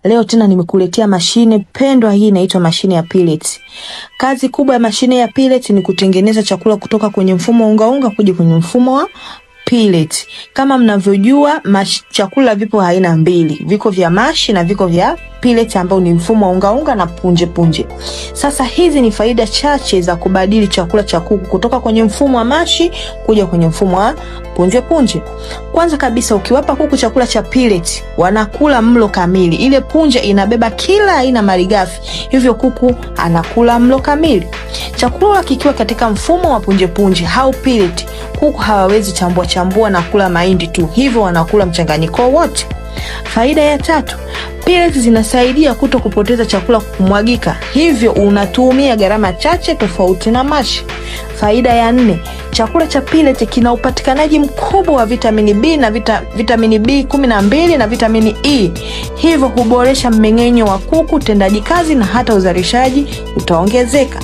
Leo tena nimekuletea mashine pendwa, hii inaitwa mashine ya pellet. Kazi kubwa ya mashine ya pellet ni kutengeneza chakula kutoka kwenye mfumo wa ungaunga kuja kwenye mfumo wa pellet. Kama mnavyojua, chakula vipo aina mbili, viko vya mashi na viko vya pellet ambao ni mfumo wa ungaunga na punje punje. Sasa hizi ni faida chache za kubadili chakula cha kuku kutoka kwenye mfumo wa mashi kuja kwenye mfumo wa punje punje. Kwanza kabisa, ukiwapa kuku chakula cha pellet, wanakula mlo kamili. Ile punje inabeba kila aina malighafi, hivyo kuku anakula mlo kamili. Chakula kikiwa katika mfumo wa punje punje au pellet, kuku hawawezi chambua chambua na kula mahindi tu, hivyo wanakula mchanganyiko wote. Faida ya tatu, pellets zinasaidia kuto kupoteza chakula kumwagika, hivyo unatumia gharama chache tofauti na mashi. Faida ya nne, chakula cha pellet kina upatikanaji mkubwa wa vitamini B na vitamini B12 na vitamini E, hivyo huboresha mmeng'enyo wa kuku, utendaji kazi na hata uzalishaji utaongezeka.